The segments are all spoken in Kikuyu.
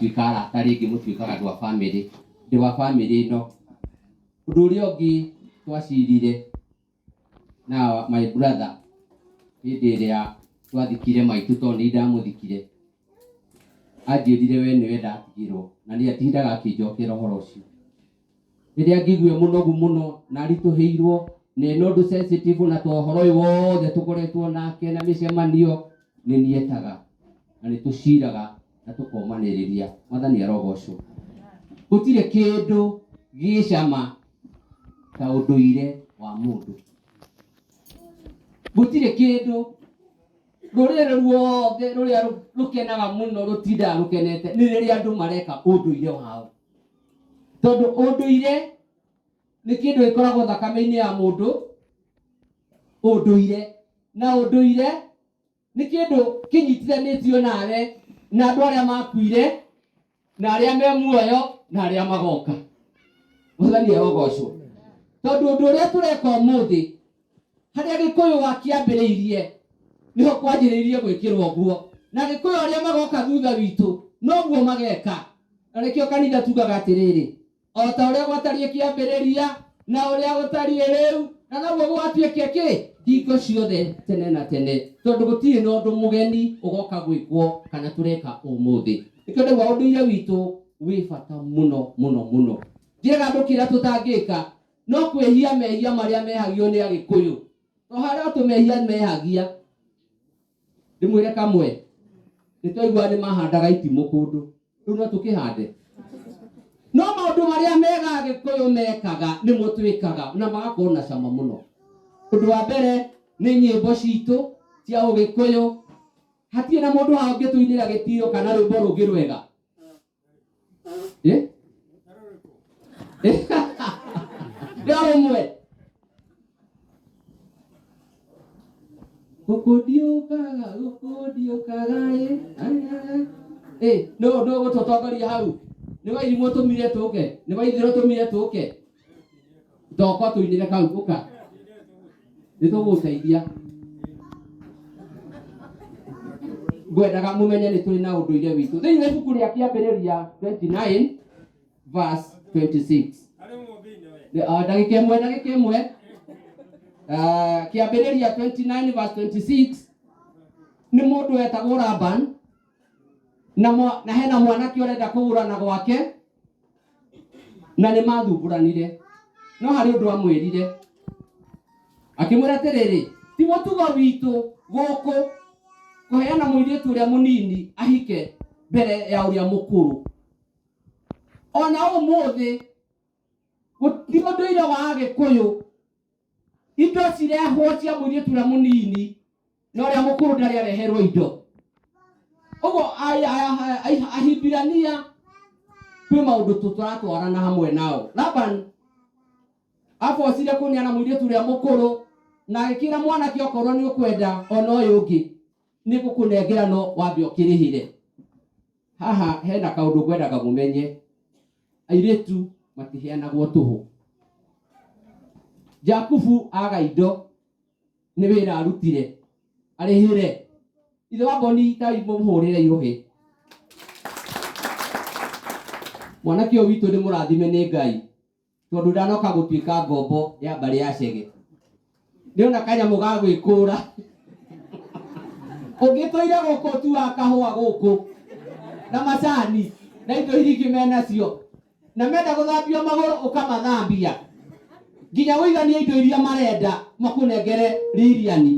Tuĩka arata rĩngĩ mũtuĩkaga andũ a bamĩrĩ. Ndĩ wa bamĩrĩ ĩno. Ũndũ ũrĩa ũngĩ twacirire na my brother hĩndĩ ĩrĩa twathikire maitũ tondũ nĩ ndamũthikire, anjĩrire we nĩwe ndatigirwo na nĩ atindaga akĩnjokera ũhoro ũcio. Rĩrĩa ngĩigue mũnogu mũno na aritũhĩirwo na ena ũndũ sensitive na to ũhoro ũyũ wothe tũkoretwo nake na mĩcemanio, nĩ niĩ etaga na nĩ tũciraga na tũkomanĩrĩria. Mwathani arogocwo. Gũtirĩ kĩndũ gĩ cama ta ũndũire wa mũndũ. Gũtirĩ kĩndũ rũrĩrĩ ruothe rũrĩa rũkenaga mũno rũtindaga rũkenete nĩ rĩrĩa andũ mareka ũndũire wao. Tondũ ũndũire nĩ kĩndũ gĩkoragwo thakame-inĩ ya mũndũ, ũndũire. Na ũndũire nĩ kĩndũ kĩnyitithanĩtio nawe na andũ arĩa makuire na arĩa me muoyo na arĩa magoka. Mwathani arogocwo. Tondũ ũndũ ũrĩa tũreka ũmũthĩ, harĩa Gĩkũyũ wakĩambĩrĩirie nĩho kwanjĩrĩirie gwĩkĩrwo ũguo, na Gĩkũyũ arĩa magoka thutha witũ noguo mageka. Na nĩkĩo kanitha tugaga atĩrĩrĩ, o ta ũrĩa gwatariĩ kĩambĩrĩria na ũrĩa gũtariĩ rĩu, na noguo gũgatuĩka kĩ hingo ciothe tene na tene, tondũ gũtirĩ na ũndũ mũgeni ũgoka gwĩkwo kana tũreka ũmũthĩ. Nĩkĩo ndaigua ũndũire witũ wĩ bata mũno mũno mũno. Njĩraga andũ kĩrĩa tũtangĩka no kwĩhia mehia marĩa mehagio nĩ Agĩkũyũ, to harĩ o tũmehia mehagia. Ndĩmwĩre kamwe, nĩ twaigua nĩ mahandaga itimũ kũndũ, rĩu no tũkĩhande? No maũndũ marĩa mega Agĩkũyũ mekaga nĩmo twĩkaga na magakorwo na cama mũno. Ũndũ wa mbere nĩ nyĩmbo citũ cia Ũgĩkũyũ. Hatirĩ na mũndũ haha ũngĩtũinĩra gĩtiro kana rwĩmbo rũngĩ rwega. Eh? Nĩ o rũmwe. Gũkũ ndiũkaga, gũkũ ndiũkaga ĩ. Ĩ, nũ nũ gũtũtongoria hau? Nĩ Wairimũ ũtũmire tũke? Nĩ Waithĩra ũtũmire tũke? Toka tũinĩre kau, ũka. Nĩ tũgũgũteithia. Ngwendaga mũmenye nĩ tũrĩ na ũndũire witũ. Thĩinĩ wa ibuku rĩa Kĩambĩrĩria 29 verse 26. Ndagĩka ĩmwe, ndagĩka ĩmwe. Kĩambĩrĩria 29 verse 26 nĩ mũndũ wetagwo Laban na, na hena mwanake ũrenda kũgũrana gwake na nĩ mathumbũranire, no harĩ ũndũ amwĩrire, akĩmwĩra atĩrĩrĩ, ti mũtugo witũ gũkũ kũheana mũirĩtu ũrĩa mũnini ahike mbere ya ũrĩa mũkũrũ. Ona ũmũthĩ ti ũndũire wa Agĩkũyũ indo cirehwo cia mũirĩtu ũrĩa mũnini na ũrĩa mũkũrũ ndarĩ areherwo indo. Ũguo Ahibirania kwĩ maũndũ tũratwarana hamwe nao. Laban abocire kũneana mũirĩtu ũrĩa mũkũrũ na agĩkĩra mwanake okorwo nĩ ũkwenda ona ũyũ ũngĩ nĩ ngũkũnengera no wambe ũkĩrĩhĩre. Haha hena kaũndũ ngwendaga mũmenye, airĩtu matiheanagwo tũhũ. Jakubu aga indo nĩ wĩra arutire arĩhĩre ithe wa Boni ta mũhũrĩre irũhĩ. Mwanake ũyũ witũ nĩ mũrathime nĩ Ngai tondũ ndanoka gũtuĩka ngombo ya mbarĩ ya Chege. Nĩona kanyamũ ga gwĩkũra. Ũngĩtũire gũkũ ũtuaga kahũa gũkũ na macani na indo iria ingĩ menacio, na menda gũthambio magũrũ ũkamathambia nginya ũiganie indo iria marenda makũnengere ririani.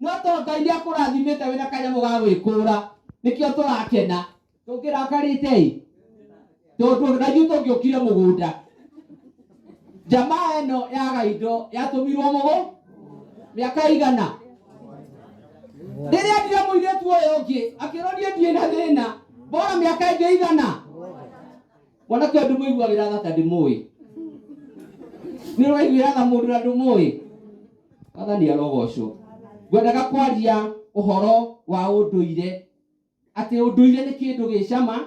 No to Ngai nĩ akũrathimĩte wĩna kanyamũ ga gwĩkũra, nĩkĩo tũrakena. Tũngĩrakarĩte ĩ, tondũ na ithuĩ tũngĩokire mũgũnda. Jamaa ĩno yaga indo yatũmirwo mũgũ mĩaka igana. Rĩrĩa ndire mũirĩtu ũyũ ũngĩ akĩrwo niĩ ndirĩ na thĩna, bora mĩaka ĩngĩ igana. Mwanake ũyũ ndĩmũiguagĩra tha ta ndĩmũĩ. Nĩ ũraiguĩra tha mũndũ na ndũmũĩ. Mwathani arogocwo. Ngwendaga kwaria ũhoro wa ũndũire, atĩ ũndũire nĩ kĩndũ gĩ cama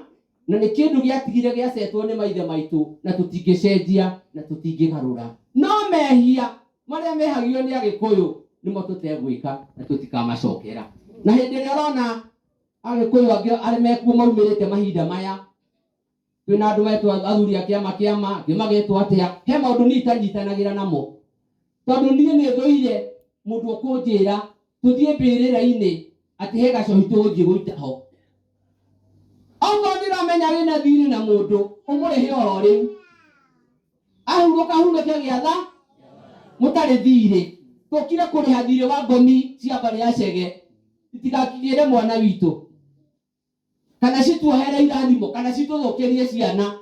na nĩ kĩndũ gĩatigire gĩacetwo nĩ maithe maitũ na tũtingĩcenjia na tũtingĩgarũra. No mehia marĩa mehagio nĩ Agĩkũyũ nĩmo tũtegwĩka na tũtikamacokera. Na hĩndĩ ĩrĩa ũrona Agĩkũyũ angĩ arĩa mekuo maumĩrĩte mahinda maya, Twĩna andũ metwo athuri a kĩama kĩama, angĩ magetwo atĩa. He maũndũ niĩ itanyitanagĩra namo. Tondũ niĩ nĩ thũire mũndũ ũkũnjĩra tũthiĩ mbĩrĩra-inĩ atĩ he gacohi tũgũthiĩ gũita ho. Okorwo nĩ ũramenya wĩna thirĩ na mũndũ, ũmũrĩhe oro rĩu. Ahurũka ahurũke gĩatha mũtarĩ thirĩ. Tũkire kũrĩha thirĩ wa ngomi cia mbarĩ ya Chege itigakĩgĩre mwana witũ. Kana cituohere irathimo kana citũthũkĩrie ciana.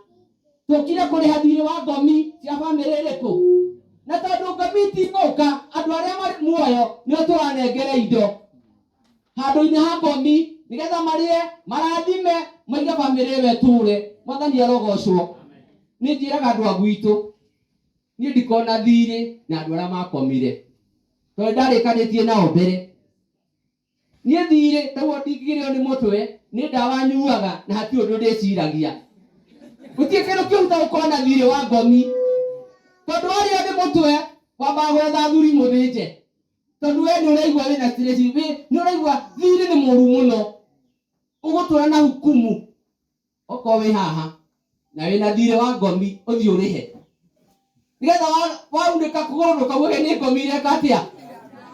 Tũkire kũrĩha thirĩ wa ngomi cia bamĩrĩ ĩrĩkũ? Na tondũ ngomi itigũka, andũ arĩa marĩ muoyo nĩo tũranengera indo handũ-inĩ ha ngomi nĩgetha marĩe, marathime, maige bamĩrĩ ĩyo ĩtũre. Mwathani arogocwo. Niĩ njĩraga andũ a gwitũ, niĩ ndikona thirĩ na andũ arĩa makomire, tondũ ndarĩkanĩtie nao mbere. Niĩ thirĩ taguo ndingĩrĩo nĩ mũtwe, nĩ ndawa nyuaga na hatirĩ ũndũ ndĩciragia. Gũtirĩ kĩndũ kĩũru ta gũkorwo na thirĩ wa ngomi, tondũ warĩo nĩ mũtwe wambaga gwetha athuri mũthĩnje, tondũ we nĩ ũraigua wĩna stress, nĩ ũraigua thirĩ nĩ mũru mũno, ũgũtũra na hukumu. Okorwo wĩ haha na wĩna thirĩ wa ngomi, ũthiĩ ũrĩhe nĩgetha waunĩka kũgũrũ ndũkauge nĩ ngomi ireka atĩa,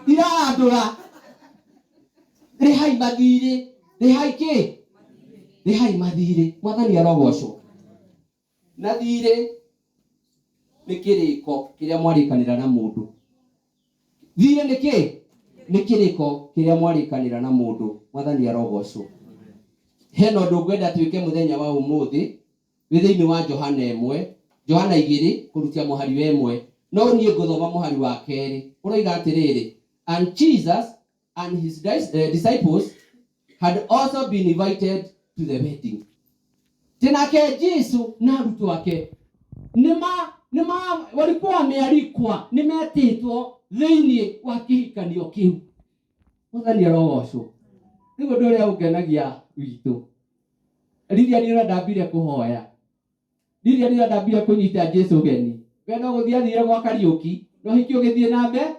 irarandũra. Rĩhai mathirĩ, rĩhai kĩ? Rĩhai mathirĩ. Mwathani arogocwo. Na thirĩ nĩ kĩrĩko kĩrĩa mwarĩkanĩra na mũndũ. Thirĩ nĩ kĩ? Nĩ kĩrĩko kĩrĩa mwarĩkanĩra na mũndũ. Mwathani arogocwo. Hena ũndũ ngwenda twĩke mũthenya wa ũmũthĩ wĩ thĩinĩ wa Johana ĩmwe, Johana igĩrĩ kũrutia mũhari wa ĩmwe, no niĩ ngũthoma mũhari wa kerĩ. Ũroiga atĩrĩrĩ, And Jesus and his disciples had also been invited to the wedding. Ti nake Jesu na arutwo ake nĩma walikuwa wamealikwa, nĩmetĩtwo thĩinĩ wa kĩhikanio kĩu. Mwathani arogocwo. Rĩu ũndũ ũrĩa ũngenagia witũ, Lilia nĩ ũrĩa ndambire kũhoya, Lilia nĩ ũrĩa ndambire kũnyita Jesu ũgeni. We no gũthiĩ athire gwa Kariũki, na ũhiki ũgĩthiĩ na mbere.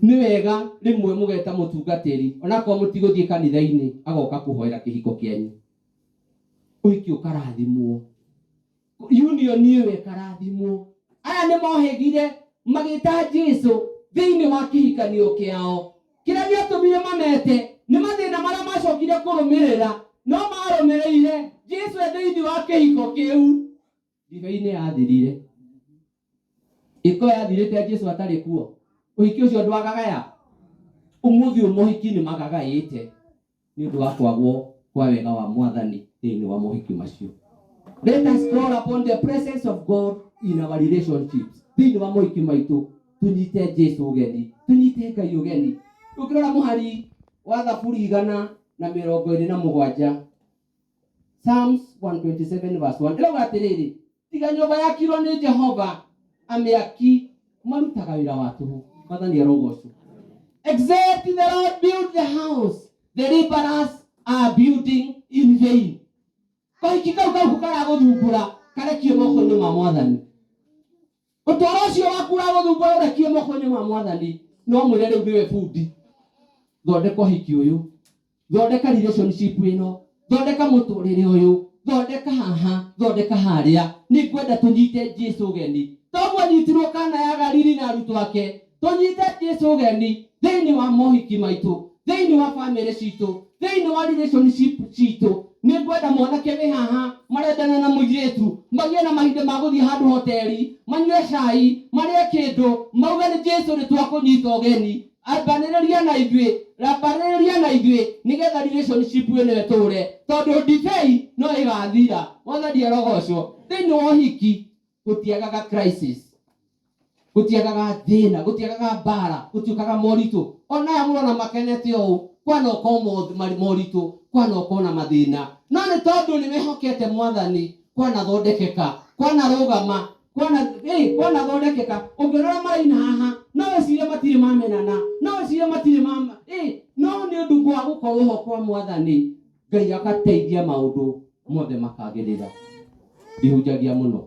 Nĩ wega rĩmwe mũgeta mũtungatĩri, onakorwo mũtigũthiĩ kanitha-inĩ, agoka kũhoera kĩhiko kĩanyu. Ũhiki ũkarathimwo. Union ĩyo ĩkarathimwo. Aya nĩ mohĩgire magĩta Jesu thĩinĩ wa kĩhikanio kĩao. Kĩrĩa gĩatũmire mamete nĩ mathĩna marĩa macokire kũrũmĩrĩra, no marũmĩrĩire Jesu e thĩinĩ wa kĩhiko kĩu. Ndibei nĩ yathirire. Ĩko yathirĩte Jesu atarĩ kuo. Ũhiki ũcio ndwagagaya. Ũmũthĩ ũyũ mohiki nĩ magagaĩte nĩ ũndũ wa kwagwo kwa wega wa Mwathani thĩinĩ wa mohiki macio. Let us call upon the presence of God in our relationships. Thĩinĩ wa mohiki maitũ tũnyite Jesu ũgeni, tũnyite Ngai ũgeni. Ũngĩrora mũhari wa Thaburi 127, Psalms 127 verse 1 ĩrauga atĩrĩrĩ, tiga nyũmba yakirwo nĩ Jehova, amĩaki marutaga wĩra wa tũhũ. Mwathani arogocwo. Except the Lord build the house, the laborers are building in vain. Kahiki kau kau karagũthumbũra karekie moko-inĩ ma Mwathani. Ũtũũro ũcio waku ũragũthumbũra ũrekie moko-inĩ ma Mwathani. No mwĩre rĩu nĩwe bundi, thondeka ũhiki ũyũ, thondeka relationship ĩno, thondeka mũtũrĩre ũyũ, thondeka haha, thondeka harĩa. Nĩngwenda tũnyite Jesu ũgeni. Toguo anyitirwo Kana ya Galili na arutwo ake, tũnyite Jesu ũgeni thĩinĩ wa mohiki maitũ, thĩinĩ wa famĩlĩ citũ, thĩinĩ wa relationship citũ. Nĩngwenda mwanake wĩ haha marendana na mũirĩtu magĩe na mahinda ma gũthiĩ handũ hoteli, manyue cai, marĩe kĩndũ, mauge nĩ Jesu nĩ twakũnyita ũgeni, ambanĩrĩria na ithuĩ, rambanĩrĩria na ithuĩ nĩgetha relationship ĩno ĩtũre, tondũ ndibei no ĩgathira. Mwathani arogocwo. Thĩinĩ wa ũhiki gũtiagaga crisis, gũtiagaga thĩna, gũtiagaga mbara, gũtiũkaga moritũ. Ona aya mũrona makenete ũũ, kwanoka moritũ, kwanoka ona mathĩna, no nĩ tondũ nĩ mehokete Mwathani, kwanathondekeka, kwanarũgama, kwanathondekeka. Ũngĩrora maraina haha, no wĩcirie matirĩ mamenana, no wĩcirie matirĩ ma, no nĩ ũndũ wa gũkorwo ho kwa Mwathani, Ngai agateithia maũndũ mothe makagĩrĩra. Ndihunjagia mũno.